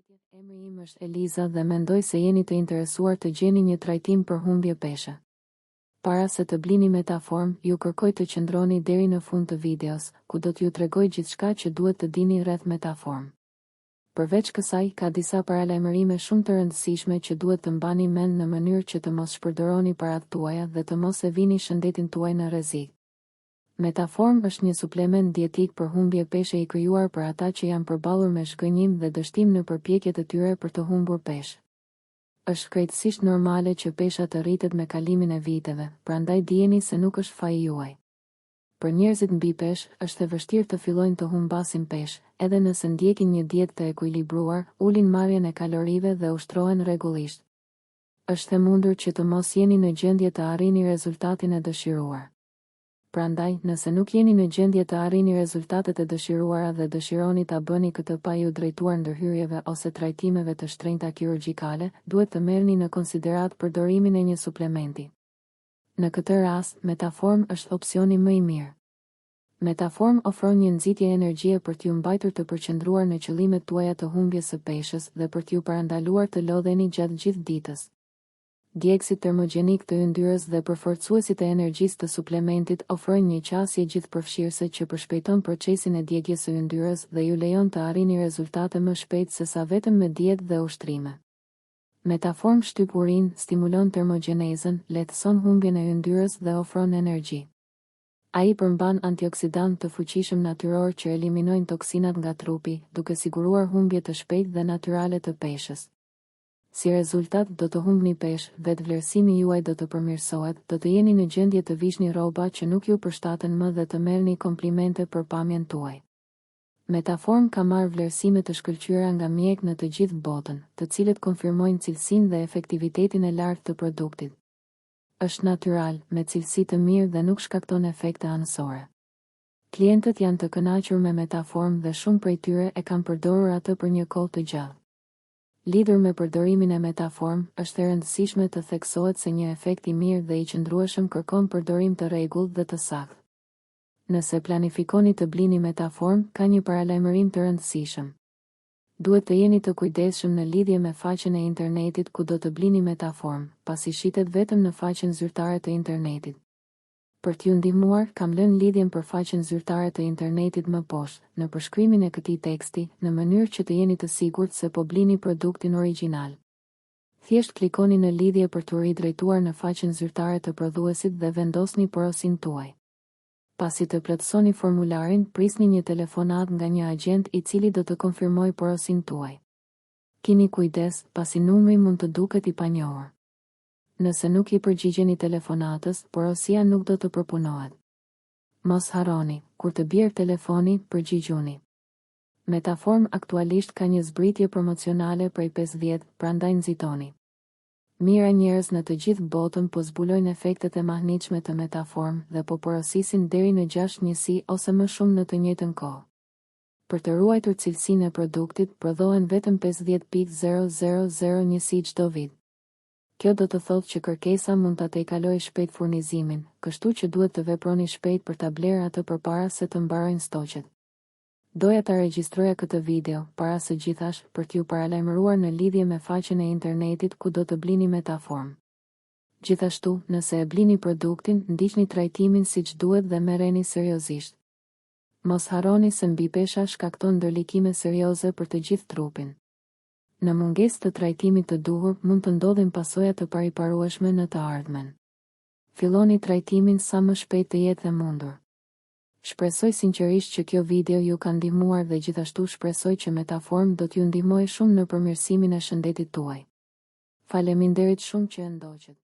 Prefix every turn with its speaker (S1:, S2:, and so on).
S1: Përshëndetje, emri im është Eliza dhe mendoj se jeni të interesuar të gjeni një trajtim për humbje peshe. Para se të blini Metaform, ju kërkoj të qëndroni deri në fund të videos, ku do t'ju tregoj gjithçka që duhet të dini rreth Metaform. Përveç kësaj, ka disa paralajmërime shumë të rëndësishme që duhet të mbani mend në mënyrë që të mos shpërdoroni paratë tuaja dhe të mos e vini shëndetin tuaj në rrezik. Metaform është një suplement dietik për humbje peshe i krijuar për ata që janë përballur me zhgënjim dhe dështim në përpjekjet e tyre për të humbur peshë. Është krejtësisht normale që pesha të rritet me kalimin e viteve, prandaj dijeni se nuk është faji juaj. Për njerëzit mbipeshë, është e vështirë të fillojnë të humbasin peshë, edhe nëse ndjekin një dietë të ekuilibruar, ulin marrjen e kalorive dhe ushtrohen rregullisht. Është e mundur që të mos jeni në gjendje të arrini rezultatin e dëshiruar. Prandaj, nëse nuk jeni në gjendje të arrini rezultatet e dëshiruara dhe dëshironi ta bëni këtë pa iu drejtuar ndërhyrjeve ose trajtimeve të shtrenjta kirurgjikale, duhet të merrni në konsideratë përdorimin e një suplementi. Në këtë rast, Metaform është opsioni më i mirë. Metaform ofron një nxitje energjie për t'ju mbajtur të përqendruar në qëllimet tuaja të humbjes së peshës dhe për t'ju parandaluar të lodheni gjatë gjithë ditës. Djegësit termogjenikë të yndyrës dhe përforcuesit e energjisë të suplementit ofrojnë një qasje gjithëpërfshirëse që përshpejton procesin e djegies së yndyrës dhe ju lejon të arrini rezultate më shpejt sesa vetëm me dietë dhe ushtrime. Metaform shtyp urinë, stimulon termogjenezën, lehtëson humbjen e yndyrës dhe ofron energji. Ai përmban antioksidantë të fuqishëm natyrorë që eliminojnë toksinat nga trupi, duke siguruar humbje të shpejtë dhe natyrale të peshës. Si rezultat, do të humbni peshë, vetëvlerësimi juaj do të përmirësohet, do të jeni në gjendje të vishni rroba që nuk ju përshtaten më dhe të merrni komplimente për pamjen tuaj. Metaform ka marrë vlerësime të shkëlqyera nga mjekë në të gjithë botën, të cilët konfirmojnë cilësinë dhe efektivitetin e lartë të produktit. Është natyral, me cilësi të mirë dhe nuk shkakton efekte anësore. Klientët janë të kënaqur me Metaform dhe shumë prej tyre e kanë përdorur atë për një kohë të gjatë. Lidhur me përdorimin e Metaform, është e rëndësishme të theksohet se një efekt i mirë dhe i qëndrueshëm kërkon përdorim të rregullt dhe të saktë. Nëse planifikoni të blini Metaform, ka një paralajmërim të rëndësishëm. Duhet të jeni të kujdesshëm në lidhje me faqen e internetit ku do të blini Metaform, pasi shitet vetëm në faqen zyrtare të internetit. Për t'ju ndihmuar, kam lënë lidhjen për faqen zyrtare të internetit më poshtë, në përshkrimin e këtij teksti, në mënyrë që të jeni të sigurt se po blini produktin origjinal. Thjesht klikoni në lidhje për t'u ridrejtuar në faqen zyrtare të prodhuesit dhe vendosni porosinë tuaj. Pasi të plotësoni formularin, prisni një telefonatë nga një agjent i cili do të konfirmojë porosinë tuaj. Kini kujdes, pasi numri mund të duket i panjohur. Nëse nuk i përgjigjeni telefonatës, porosia nuk do të përpunohet. Mos harroni, kur të bjerë telefoni, përgjigjuni. Metaform aktualisht ka një zbritje promocionale prej 50, prandaj nxitoni. Mijëra njerëz në të gjithë botën po zbulojnë efektet e mahnitshme të Metaform dhe po porosisin deri në 6 njësi ose më shumë në të njëjtën kohë. Për të ruajtur cilësinë e produktit, prodhohen vetëm 50.000 njësi çdo vit. Kjo do të thotë që kërkesa mund ta tejkalojë shpejt furnizimin, kështu që duhet të veproni shpejt për ta blerë atë përpara se të mbarojnë stoqet. Doja ta regjistroja këtë video, para së gjithash, për t'ju paralajmëruar në lidhje me faqen e internetit ku do të blini Metaform. Gjithashtu, nëse e blini produktin, ndiqni trajtimin siç duhet dhe merreni seriozisht. Mos harroni se mbipesha shkakton ndërlikime serioze për të gjithë trupin. Në mungesë të trajtimit të duhur, mund të ndodhin pasoja të pariparueshme në të ardhmen. Filloni trajtimin sa më shpejt të jetë e mundur. Shpresoj sinqerisht që kjo video ju ka ndihmuar dhe gjithashtu shpresoj që Metaform do t'ju ndihmojë shumë në përmirësimin e shëndetit tuaj. Faleminderit shumë që e ndoqët.